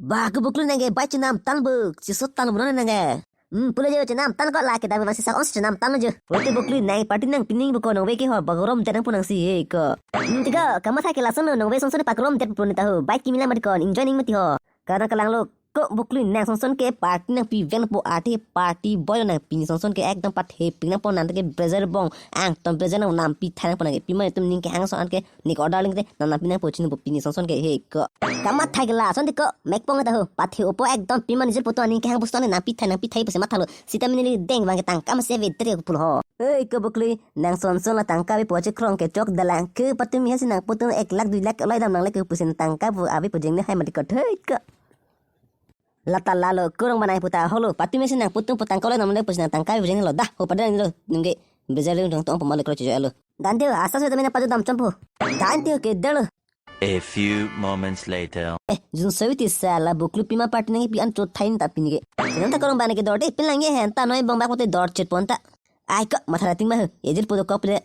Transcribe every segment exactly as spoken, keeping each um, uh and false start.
Ba ke Boklu nang ke bai chenam tan bu, chiso tan bu nang ke. Hmm, pulo jo chenam tan ko la ke dam bang sisa ons chenam tan jo. Bote Boklu nang party nangpi nangpo ko nang ve ke ho ba gorom janang pu nang si he ko. Hmm, tiko, kamatha ke lason nang ve songson pa gorom det pu neta ho. Bai kimi lang mati ko, enjoy ning mati ho. Karena kelang lo ko Boklu nang songson ke party nangpi vengpo ate party boy nang pini songson ke ekdom pathe ping nangpo nang ke blazer bong angton blazer nang nampi thai nangpo nang ke pima itum ning kehang son ke nik order ling te nang nampi nangpo chini po pini songson ke he ko. Kamatha ke lason tiko mekpong ta ho pathe opo ekdom pima nijor poto ning kehang pusto nang nampi thai nampi thai pusi mathalo sita mini deng bang ke tangka masi ve tre pulo ho. Hei ko Boklu nang songson la tangka avepo chekrong ke chok dalang ke patumi hasi nang putung ek lakh dui lakh olai dam nang le ke pusi tangka pu avepo jeng ne hai mati ko thoi ko. Lata lalo kurang banai puta holo patumi si nang putung putang kolai namle pusi nang tangka vijeng lo dah ho pada lo nungge blazer le dong tong pemalu kro chujo alo. Dante asa sudah mina padu dam chompo. Dante ke delo. A few moments later. Eh, jun sawi ti sala Boklu pima party nangpi an chot thain ta pini ke. Sinam ta kurang banai ke dor de pin lang ye hen ta noi bong bak pote dor chet pon ta. Ai ko matha rating ma ho. Ejit pudo kok pile.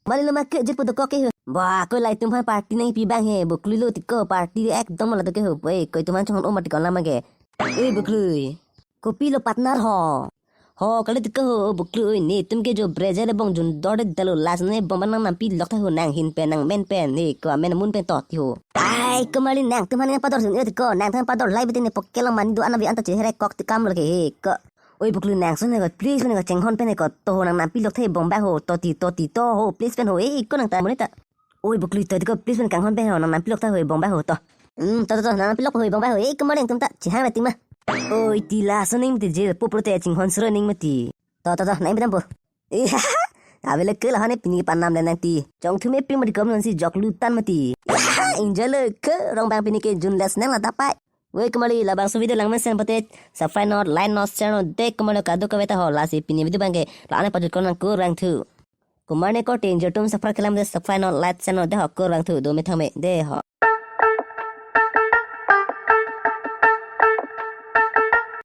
Mali lo ma ke ejit pudo kok ke ho. Ba ko lai tum han party nangpi bang he Boklu lo tiko party ekdom la to ke ho. Oi ko tum han chong o mati kon lama ke. Oi Boklu. Kopi lo partner ho. Ho kali tiko ho Boklu oi ne tum ke jo blazer le bong jun dor de dalo last ne bong nang nampi lok tha ho nang hin pen nang men pen ne ko men mun pen to ti ho. Ai ko mali nang tum han nang pador jun e tiko nang tum han pador lai bete ne pokke lo mani do ana vi anta chehere kok ti kam lo ke he ko. Oi Boklu nang son ko please ne ko chenghon pen ko to ho nang nampi lok the bong bang ho to ti to ti to ho please pen ho e ko nang ta monita. Oi Boklu to ko please pen kanghon pen ho nang nampi lok tha ho bong bang ho to. Hmm to to to nang nampi lok ho bong bang ho e ko mani tum ta chihang la ting ma. Oi ti lason ning ti je po pro te chinghon sro ning mati. To to to nang bidam po. Ave le ke la hane pini panam le nang ti. Chong thume ping mati kom nang si jok lutan mati. Enjoy le ke rong bang pini ke jun les nang la dapai. Woi kumali labangso video langmen sen pate subscribe not, like not, share not de kumali kado kaveta ho lasi pini video bangke la ane pajut kon nang kurang thu. Kumane ko tenjo tum subscribe kelam de subscribe not, like, share not de ho kurang thu do me thame de ho.